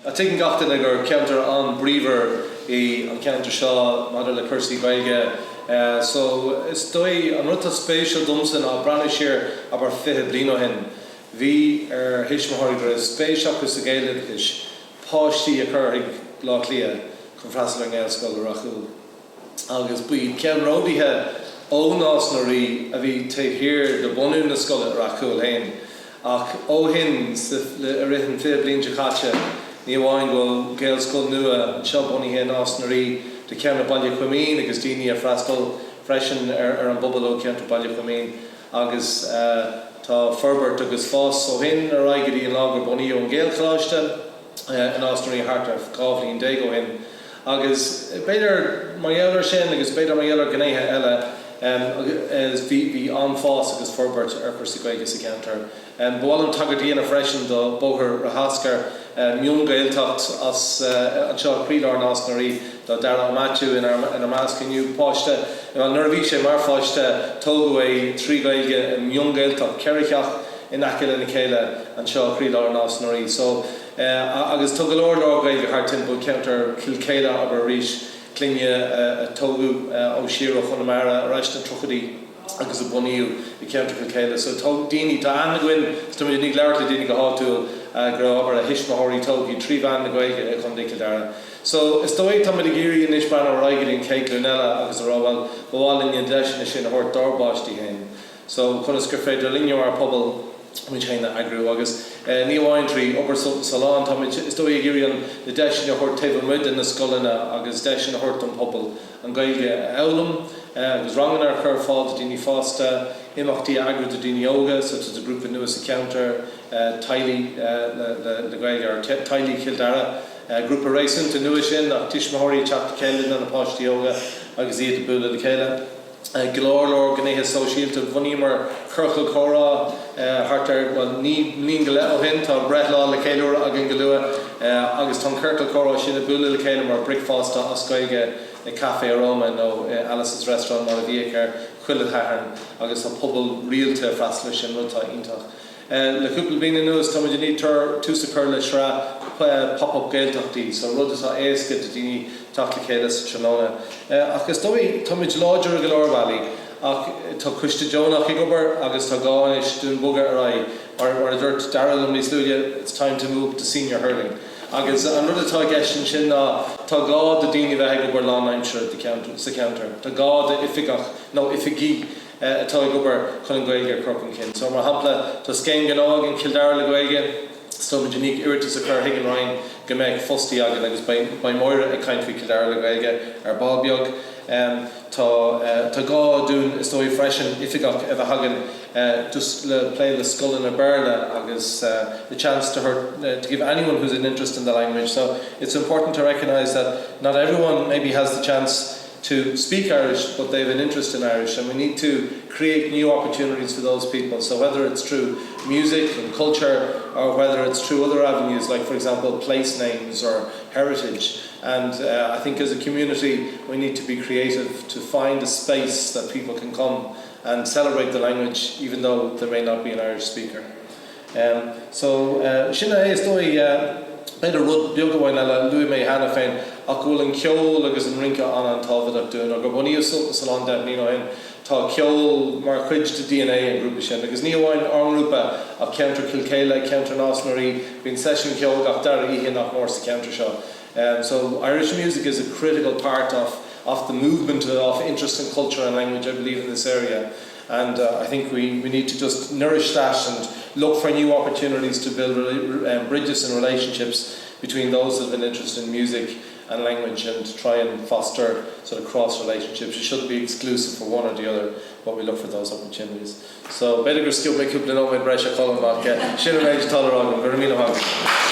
Tuigeann gach duine gur ceantar an-bríomhar í an ceantar seo maidir le cúrsaí Gaeilge so is dóigh an rud atá spéisiúil domsa ná breathnú siar abair 20 bliain ó shin bhí ar thuismitheoirí go raibh spéis acu sa Ghaeloideachais páistí a chur chuig Baile Átha Cliath chun freastal ar an nGaelscoil i Rath Chúil. agus ba iad ceannródaithe ó Nás na Rí a bhí taobh thiar de bhunú na scoile i Rath Cúil féin. Ach ó shin, i rith an 20 bliain seo caite, ní amháin go bhfuil Gaelscoil nua anseo bunaithe i Nás na Rí do cheantar Baile Coimín agus daoine ag freastal freisin ar an bpobal ó cheantar Baile Coimín agus tá forbairt agus fás ó shin ar aghaidh go dtí an lá gur bunaíodh an Gaelcholáiste. i Nás na Rí thart ar 12 bhliain ó shin agus b'fhéidir mar gheall air sin agus b'fhéidir mar gheall ar ghnéithe eile bhí bhí an-fhás agus forbairt ar chúrsaí Gaeilge sa cheantar. Ba mhaith liom tagairt a dhéanamh freisin do Bóthar Rathasker, mion-Ghaeltacht as anseo i gcroílár Nás na Rí. Tá Dara Ó Maitiú inár measc inniu, páiste, bhuel nuair a bhí sé mar pháiste tógadh é trí Ghaeilge i mion-Ghaeltacht, ceithre theach in aice lena chéile anseo i gcroílár Nás na Rí. So, agus tá go leor leor Gaeilge thart timpeall ceantar Chill Céile abair arís, clainne a tógadh ó siar ó Chonamara ar ais sna tríochaidí agus a bunaíodh i gceantar Chill Céile. So tá daoine, tá aithne againn, is táimid i ndiaidh labhairt le daoine go háitiúil go raibh abair a thuismitheoirí tógtha trí mheán na Gaeilge i gContae Chill Dara. So is dóigh táimid ag iarraidh anois breathnú ar aghaidh go dtí an chéad ghlúin eile agus a rá bhuel ba mhaith linn na deiseanna sin a thabhairt dár bpáistí féin. So, conas gur féidir linne mar phobal muid féin a eagrú agus ní amháin trí obair Sult na Sollán, táimid is dóigh ag iarraidh an na deiseanna a thabhairt taobh amuigh de na scoileanna agus deiseanna a thabhairt don phobal an Ghaeilge a fhoghlaim agus ranganna a chur ar fáil do daoine fásta, imeachtaí a eagrú do daoine óga, so tá grúpa nua sa cheantar, Teaghlaigh le Gaeilge or Teaghlaigh Chill Dara, grúpa réasúnta nua sin ach tuismitheoirí ag teacht le chéile lena páistí óga agus iad ag bualadh le chéile. Go leor leor gnéithe sóisialta. Bhunaíomar ciorcal comhrá thart ar, bhuel, bliain go leith ó shin. Tá breithlá le ceiliúradh againn go luath agus tá an ciorcal comhrá sin ag bualadh le chéile mar bricfeasta as Gaeilge i Café Aroma nó i Alice's Restaurant mar a bhíodh air chuile Shatharn agus tá pobal rialta ag freastal air sin, rud atá iontach. Le cúpla bliain anuas, táimid i ndiaidh tús a chur le sraith pop-up Gaeltachtaí, so rud atá éasca do daoine teacht le chéile sa tráthnóna. Ach is dóigh, táimid láidir i go leor bealaí, ach tá coiste deonach ag obair agus tá gá anois dúinn bogadh ar aghaidh. Mar mar a dúirt Dara liom níos luaithe, it's time to move up to senior hurling. Agus an rud atá i gceist ansin ná tá gá do daoine bheith ag obair lánaimseartha sa cheantar. Tá gá d'oifigeach nó oifigí atá ag obair chun an Ghaeilge a chur chun cinn. So, mar shampla, tá scéim gnó againn, Cill Dara le Gaeilge, so táimid i ndiaidh iarratas a chur chuig an Roinn go mbeadh fostaí againn agus beidh Máire ag caint faoi Cill Dara le Gaeilge ar ball beag. Tá tá gá dúinn, is dóigh, freisin oifigeach a bheith againn just le plé le scoileanna Béarla agus the chance to her to give anyone who's an interest in the language. So it's important to recognise that not everyone maybe has the chance to speak Irish but they have an interest in Irish and we need to create new opportunities for those people. So whether it's through music and culture or whether it's through other avenues like for example place names or heritage and uh, I think as a community we need to be creative to find a space that people can come and celebrate the language even though there may not be an Irish speaker. So, sin é, is dóigh. B'fhéidir rud beag amháin eile, luaigh mé cheana féin, ach go bhfuil an ceol agus an rince an-an-tábhachtach dúinn. Ó gur bunaíodh Sult na Sollán 10 mbliana ó shin, tá ceol mar chuid de DNA an ghrúpa sin. Agus ní amháin ár ngrúpa, ach ceantar Chill Céile, ceantar Nás na Rí, bíonn seisiún ceoil gach dara oíche nach mór sa cheantar seo. So, Irish music is a critical part of of the movement of interest in culture and language, I believe, in this area. And uh, I think we, we need to just nourish that and look for new opportunities to build um, bridges and relationships between those that have an interest in music and language and try and foster sort of cross relationships. It shouldn't be exclusive for one or the other, but we look for those opportunities. So b'fhéidir gur sciob mé cúpla nóiméad breise Colm ach sin an méid atá le rá agam, go raibh míle maith.